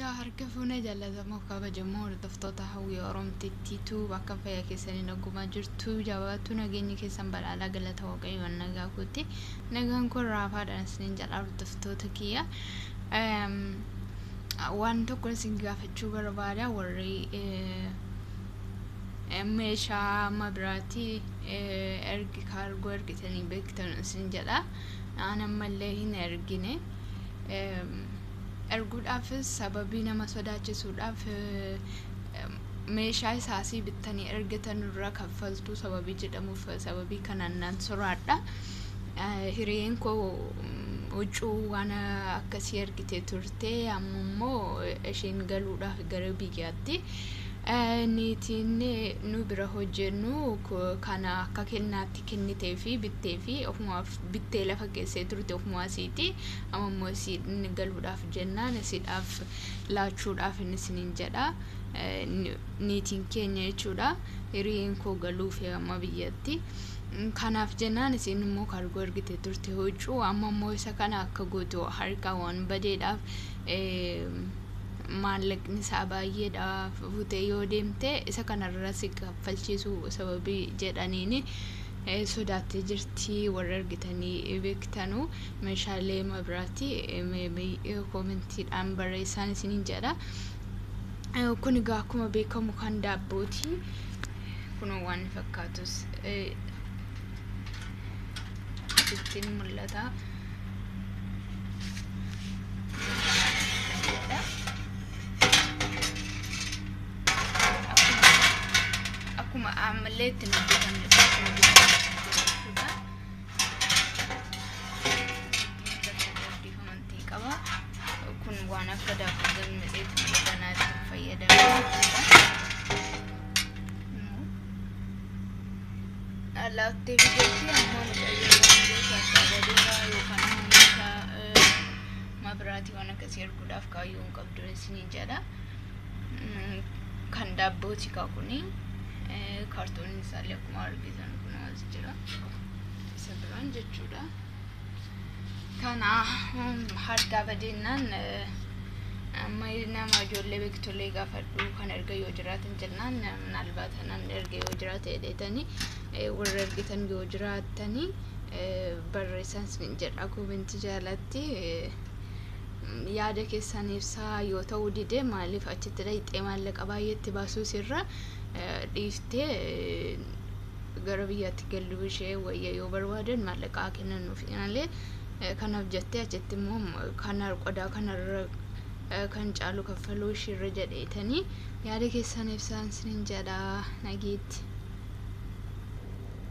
Yooyyaa harka fuuna jaallatamoo kabajamoo hordoftoota Hawwii Oromtittiitu bakka fayyaa keessanii nagumaa jirtu jabaattu nageenyi keessan badhaadhaa galata Waaqayyoon nagaa kootti nagaan kun raafaadhaan isiniin jedha hordoftoota kiyya. Waan tokko isin gaafachuu barbaada warri meeshaa amma biraatti ergi kaargoo ergitanii beektan isin jedha. Aan ammallee hin ergine. Erguudhaafis sababii nama sodaachisuudhaaf meeshaa isaasii bittanii ergatan irraa kaffaltuu sababii jedhamuuf sababii kanaan nan soraadha. Hiriyeen koo huccuu waan akkasii ergitee turte, amma immoo isheen galuudhaaf gara biyyaatti. Niitiin nu bira hojjennu kana akka kennaatti kennitee fi bittee fi ofumaaf bittee lafa keessee turte ofumaa isiiti. Amma immoo isiin galuudhaaf jennaan isiidhaaf laachuudhaaf inni isiniin jedha. Niitiin keenya jechuudha. Hiriyeen koo galuuf amma biyyatti. Kanaaf jennaan isiin immoo kaargoo ergitee turte huccuu, amma immoo isa kana akka gootu harka waan badeedhaaf maallaqni isaa baay'eedha, futee yoo deemte isa kanarra si kaffalchiisu sababii jedhaniini sodaattee jirti. Warra ergitanii beektanu meeshaalee mabiraatti koomentiidhaan barreessaan isiniin jedha. Kun egaa akkuma beekamu kan daabbooti. Kun waan fakkaatus asittiin mul'ata. Akkuma ammallee ittiin hojjetamne akkuma jechuudha. Amantii qaba. Kun waan akka daabboo gammadheetti banaa ittiin fayyadamu jechuudha. Laattee fideetti ammoo mucayyoo waan beeku akka badeera yookaan immoo meeshaa mabiraatii waan akkasii erguudhaaf kaayyoo hin qabdu isiniin jedha. Kan daabbooti kaa kuni. Kaartooniin isaallee akkuma argitan kun as jira. Isa biraan jechuudha. Kana harkaa badeennaan amma nama ijoollee beektollee gaafadhu kan erga yoo jiraatan jennaan, minaalbaata namni erga yoo jiraate jedhetanii warra ergitan yoo jiraatanii barreessan isin jedha koomentii jalatti yaada keessan ibsaa. Yoo ta'uu dide maaliif achitti dhayxee maallaqa baay'eetti baasuu sirra dhiiftee gara biyyaatti galuu ishee wayya, yoo barbaadan maallaqaa kennanuuf malee kanaaf jettee achitti immoo kana qodaa kanarra kan caalu kaffaluu ishiirra jedheetanii yaada keessan ibsaan isinin jedha, nageetti.